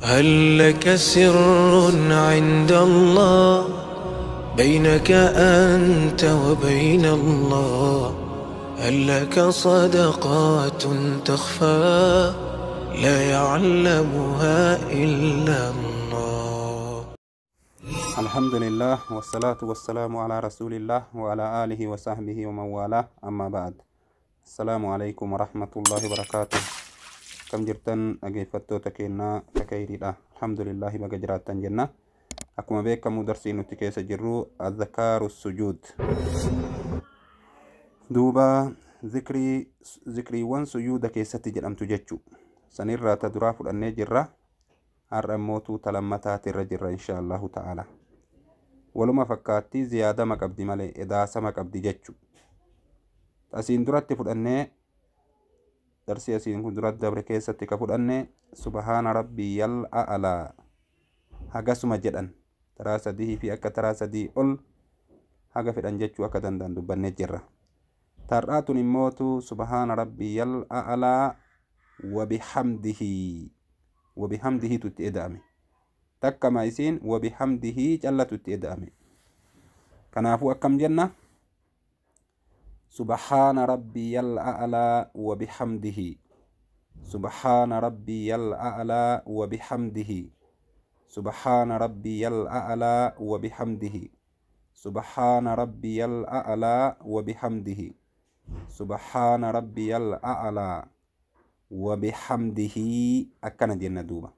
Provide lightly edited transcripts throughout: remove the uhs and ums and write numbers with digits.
هل لك سر عند الله بينك أنت وبين الله؟ هل لك صدقات تخفى لا يعلمها إلا الله؟ الحمد لله والصلاة والسلام على رسول الله وعلى آله وصحبه ومن والاه، أما بعد، السلام عليكم ورحمة الله وبركاته. Akkam jirtan dhaggeeffattoota keenyaa takayriidha? Alhamdulillahi, baga jiraattan jenna. Akkuma beekamu darsii nuti keessa jirru أذكار السجود. Duuba zikrii, zikriiwwan sujuuda keessatti jedhamtu jechu. Sanirraa ta duraa fudhannee jirra. Har'a immootu ta lammataatirra jirra insha Allahu ta'ala. Waluma fakkaatti, ziyaadama qabdi malee edaasama qabdi jechu. Asiin duratti fudhannee, darsii asiin kun duratti dabre keessatti ka fudhanne سبحان ربي الأعلى hagasuma jedhan, taraa sadii fi akka taraa sadii ol haga fedhan jechuu akka danda'an dubbannee jirra. Tar'aatun immootu سبحان ربي الأعلى وبحمده، وبحمده tutti eda'ame. Takkama isiin وبحمده callatu itti eda'ame. Kanaafuu akkam jenna? سبحان ربي الأعلى وبحمده، سبحان ربي الأعلى وبحمده، سبحان ربي الأعلى وبحمده، سبحان ربي الأعلى وبحمده، سبحان ربي الأعلى وبحمده. Akkana jenna duuba.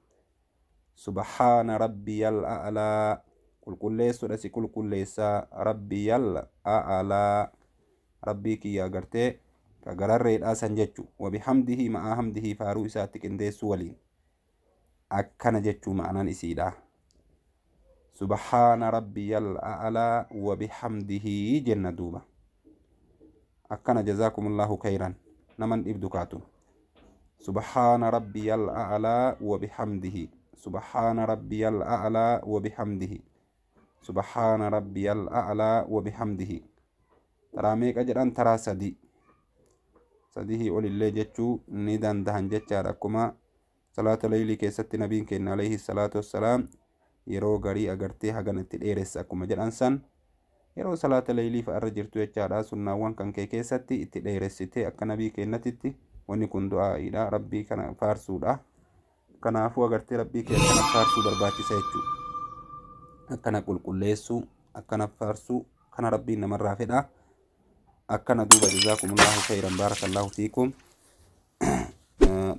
سبحان ربي الأعلى, qulqulleessuudha si qulqulleessaa, ربي الأعلى, rabbii kiyya agartee ka gararreedhaa san jechu, وبحمده, ma'aa حمده, faaruu isaatti qindeessuu waliin. Akkana jechuu ma'anaan isiidha. سبحان ربي الأعلى وبحمده jenna duuba. Akkana, جزاكم الله خيرا. Naman dhibdu kaatu. سبحان ربي الأعلى وبحمده، سبحان ربي الأعلى وبحمده، سبحان ربي الأعلى وبحمده. Taraa meeqa jedhan? Taraa sadi, sadihii olillee jechuu ni dandahan jechaadha. Akkuma salaata leeylii keessatti nabiin keenya عليه الصلاة والسلام yeroo garii agartee hagan itti dheeressa akkuma jedhan san, yeroo salaata leeylii fa'arra jirtu jechaadha. Sunnaawwan kan kee keessatti itti dheeressitee akka nabii keenyatitti, wanni kun du'aa'iidha, rabbii kana faarsuudha. Kanaafuu agartee rabbii kee akkana faarsuu barbaachisa jechuudha. Akkana qulqulleessuu, akkana faarsuu kana rabbiin namarraa fedha. Akkana duuba. جزاكم الله خيرا، بارك الله فيكم.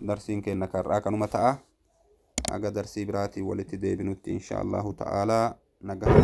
Darsiin keenya karraa kanuma ta'a. Aga darsii biraatiin walitti deebinutti insha Allahu ta'aalaa nagaa.